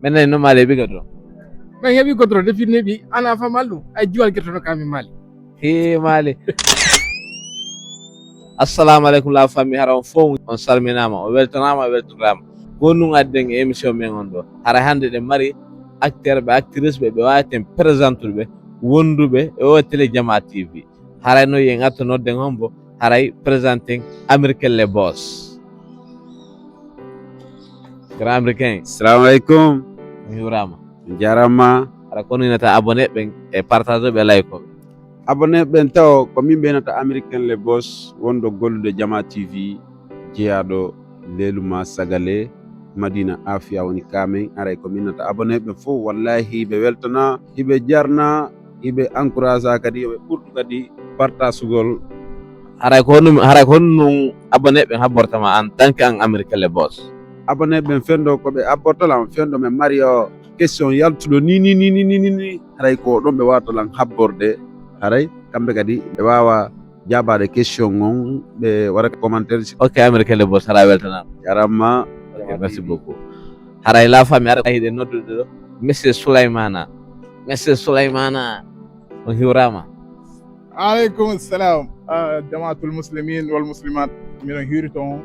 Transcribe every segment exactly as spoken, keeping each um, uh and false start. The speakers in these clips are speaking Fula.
Men nani no Mali heɓi godoro. Men heɓi godoro de fitne ɓi ana fa mallu ay jiwal gertono kami Mali. He Mali. Assalamu alaikum la famille, hara on fof on salminama, on weltanama, on weltanama. Ko nun adden e émission men on ɗo. Hara hande ɗen mari acteur ɓe, actrice ɓe, ɓe wawaten présentude ɓe, wonduɓe e o télé Jama T V. Haray no yen atto nodden hombo, haray présenten Américain le boss. Grand Américain. Salamu alaikum. On hiwrama. On jarama. Hara kono inata abonné ɓen e partage ɓe like ko. Abonné ɓen taw ko min ɓe inata Américain le boss wonɗo gollude Jama T V jeyaɗo Leluma Sagale Madina Afia woni kamen. Aray ko min inata abonné ɓen fof wallahi ɓe weltana, hiɓe jarna, hiɓe encourage kadi yoɓe ɓurtu kadi partasugol. Haray ko honno, haray ko honno nun abonné ɓen habbortama en tant que an Américain le boss? Abonné ɓen fendo ko ɓe abbortala on fendo men mari o question yaltuɗo ni ni ni ni ni ni ni. Haray ko ɗon ɓe wawata lan habborde. Haray kamɓe kadi ɓe wawa jaabade question on, ɓe waɗa commentaire si. Ok, Américain le boss, hara weltanama. Jaramma. Ok, merci beaucoup. Haray la famille, hara hiɗen noddude ɗo Monsieur Sulaymana. Monsieur Sulaymana, on hiwrama. Aleykum salam. Ah, jamaatul muslimin wal muslimat, miɗon hiwrito on.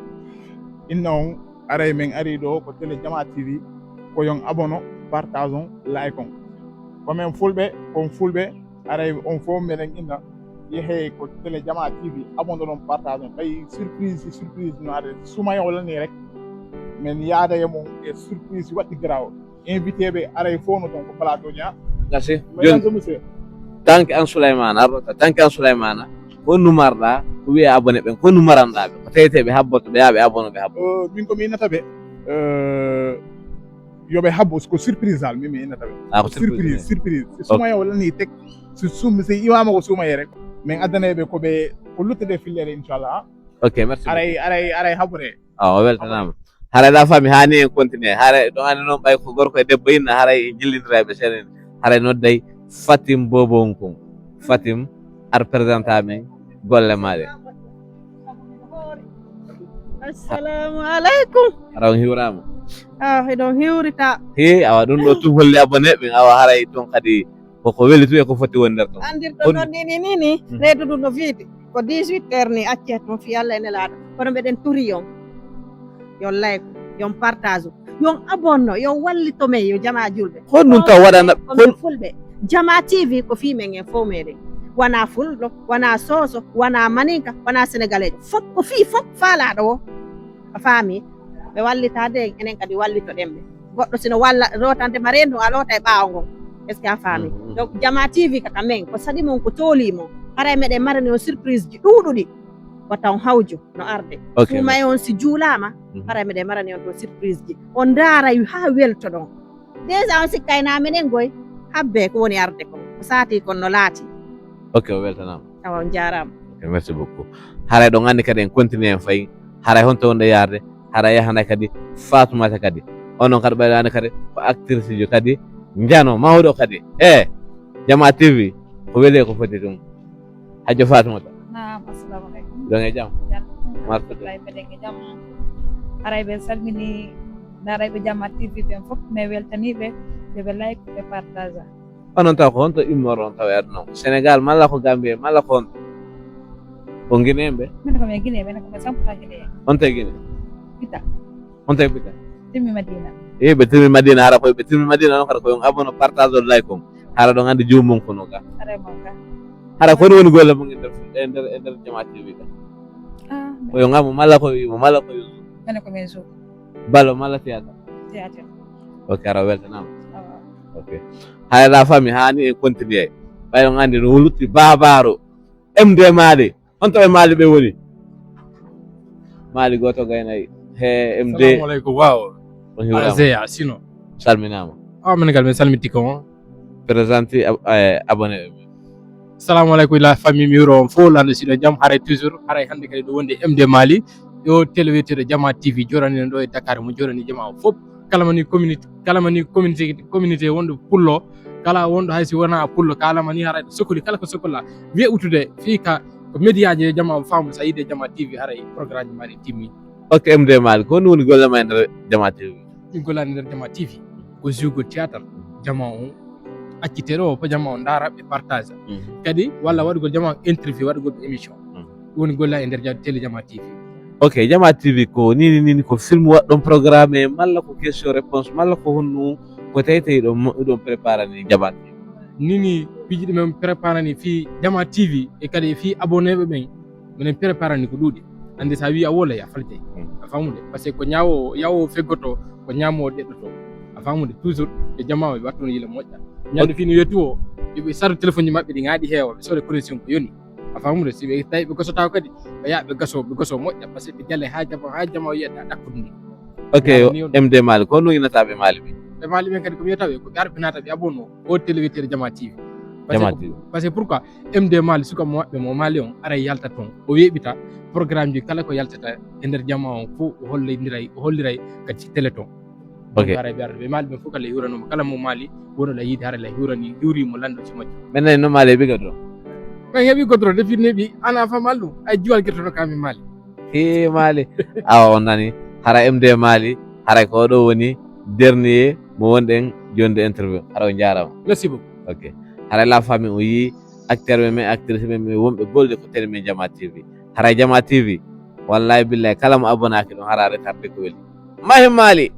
Inna on, aray men ari ɗo ko télé Jama T V. Ko yon abono, partage on, like on. Ko men fulɓe, kon fulɓe, aray on fof meɗen inna. Yehe ko télé Jama T V, abono ɗon, partage on. Ɓay surprise, surprise no arde. Sumaya wala ni rek. Men yaada e mon e surprise waɗi garaaw. Invité ɓe aray fof no ton ko plateau nya. Merci. Joni, monsieur. Tanki an Sulaymana, arrota. Tanki an Sulaymana. Ko honno marɗa, ko wiye abonné ɓen, ko honno maranɗa ɓe? Ko tawete ɓe habboto, ɓe yaa ɓe abono, ɓe habbo. Euh, min ko mi innata ɓe, euh, yo ɓe habbo, ko surprise dal, min mi innata ɓe. Ah, ko surprise, surprise, surprise. Si sumaya wala ni tek, si sum-, si iwama ko sumaye rek. Min addana ɓe ko ɓe, ko luttude fillere, inchallah. Ok, merci. Aray, aray, aray habore. Awa, o weltanaama. Haray la famille, haani en continue. Haray ɗo andi noon ɓay ko gorko e debbo inna, haray en jillindira ɓe seeɗa. Haray nodday Fatim Bobo on kon. Fatim, ar présenta men golle maa ɗe. Assalamu alaikum. Hara on hiwraama? Ah, eɗon hiwrita. He, awa ɗum ɗo tum holli abonné ɓen, awa haray toon kadi koko weli tun e ko foti woni nder ton. Andirɗon ɗon ni, ni, ni, ni, mhm, reedu ndu no fiiti. Ko dix-huit heures ni, accee toon fii Alla e Nelaaɗo. Kono meɗen tori yon. Yon like, yon partage, yon abonno, yon wallito men, yo jamaa julɓe. Hon nun taw waɗana, ko hon fulɓe. Jama T V ko fii men en fof meɗen. Wonaa fulɗo, wonaa sooso, wonaa maninka, wonaa senegaleejo. Fof ko fii fof faalaaɗo o. A faami? Ɓe wallitaade en, enen kadi wallitoɗen ɓe. Goɗɗo sino walla lootande ma reendu, a loota e ɓaawo ngon. Est-ce que a faami? Mhm, mhm. Donc, Jama T V kaka men, ko saɗi mon, ko toolii mon. Haray meɗen marani on surprise ji ɗuuɗuɗi. Wata on hawju no arde. Ok, suuma e on si juulaama, mhm, haray meɗen marani on to surprise ji. On ndaaray haa weltoɗon. Déjà on sikkayna menen goy, habbe ko woni arde kon. Ko saati kon no laati. Ok, o weltanaama. Awa, on jaaraama. Ok, merci beaucoup. Haray ɗon anndi kadi en continue en fayi. Haray honto wonde yaarde. Haray yahanay kadi Faatumata kadi. Onon kadi ɓaylaani kadi ko actrice jo kadi njano mawɗo kadi. E Jama T V ko weli ko foti ɗum. Hajjo Faatumata. Naam, assalamu alaikum. Ɗon e jam? Jam. Marhaba. Meɗen e jam. Haray ɓe salmini, haray ɓe Jama T V ɓen fof, mi weltanii ɓe, ɓe ɓe like, ɓe partage. Onon taw ko honto immoron taw e aduna o? Sénégal malla ko Gambie malla ko honto? Ko Guinéen ɓe? Min ko mi Guinée, min ko mi cent pour cent Guinée. Honto e Guinée? Bita. Honto e Bita? Timmi Madina. E ɓe timmi Madina, hara koye ɓe timmi Madina on kara ko yon abono partage on like on. Hara ɗon anndi joomum kono ga. Hara mon ga. Hara ko woni golle mon e nder, e nder, e nder Jama T V ga? Ah, ko yon amo malla ko wiimo malla ko yon. Mene ko men zo. Balo malla théâtre? Théâtre. Ok, hara weltanaama. Awa. Ok. Hara la famille, haani en continue. Ɓay on anndi no lutti Baabaaru. M D Mali. Honto e Mali ɓe woni? Mali gooto gaynayi. He M D. Salamu alaikum. Waaw. On hiwraama. Azeya, sino. Salminaama. Awa, men gal men salmiti ko. Présente ab-, eh, abonné. Salamu alaikum, la famille, mi wuro on fof, lando siɗo jam, haray toujours, haray hannde kadi ɗo wonde M D Mali. Yo télé wiyeteeɗo Jama T V, joɗani ɗo e Dakar, mo joɗani jama o fof. Kala mani communauté, kala mani communauté, communauté wonɗo pullo, kala wonɗo hay si wona pullo, kala mani haray sokoli, kala ko sokola. Wiye utude, fii ka, ko média je jama o faamu, sa yiide Jama T V, haray programme mari timmi. Ok, M D Mali, ko honɗum woni golle ma e nder Jama T V? Min gollani nder Jama T V. Ko jouegol théâtre, jama on accite ɗo, ko jama on ndaara, ɓe partage. Kadi walla waɗugol jama on interview, waɗugol ɓe émission. Ɗum woni golla e nder ja- télé Jama T V. Ok, Jama T V ko nini nini, ko film waɗɗon programme, malla ko question réponse, malla ko honno, ko tawi tawi ɗon mo- ɗon préparani Jama T V? Nini piiji ɗi men préparani fii Jama T V e kadi fii abonné ɓe ɓen, minen préparani ko ɗuuɗi. Andi sa wi a wola ya faljay. A famude? Parce que ko ñaawo yawo feggoto, ko ñaamo ɗeɗɗoto. A famude? Toujours e jama o wattuno yila moƴƴa. Ñande fii no yetu o, yoɓe sarde téléphone ji maɓɓe ɗi ŋaaɗi heewa, ɓe sooda connexion ko yoni. A famude? Si ɓe tawi ɓe gosotaako kadi, ɓe yaa ɓe gaso, ɓe gaso moƴƴa, parce que ɓe jale haa jama, haa jama o yiyata ɗakkude ni. Ok. M D Mali, ko no inata ɓe Mali ɓe? Ɓe Mali ɓen kadi ko mi wiyata ɓe, ko ɓe ara ɓe naata ɓe abonné o télé wiyeteeɗo Jama T V. Parce que Jama T V. Parce que pourquoi? M D Mali, suka mo maɓɓe mo Mali on, ara yalta ton, o weeɓita programme ji kala ko yaltata e nder jama on fof, o hollindiray, o holliray kadi si télé ton. Ok. Donc, ara ɓe ara ɓe Mali ɓen fof kala hiwranoma, kala mo Mali wono la yiide hara la hiwrani, hiwri mo lando si majjo. Men nani no Mali heɓi godoro? Men heɓi godoro, depuis neɓi, ana famal ɗum, ay juwal guertono kami Mali. He Mali. Awa on nani, hara M D Mali, hara ko ɗo woni dernier mo wonɗen jonde interview. Hara on jaarama. Merci beaucoup. Ok. Hara la famille o yi acteur men, men actrice men, men wonɓe golde ko télé men Jama T V. Hara Jama T V, wallahi billahi, kala mo abonnaaki ɗum, hara retardé ko weli. Mahi Mali.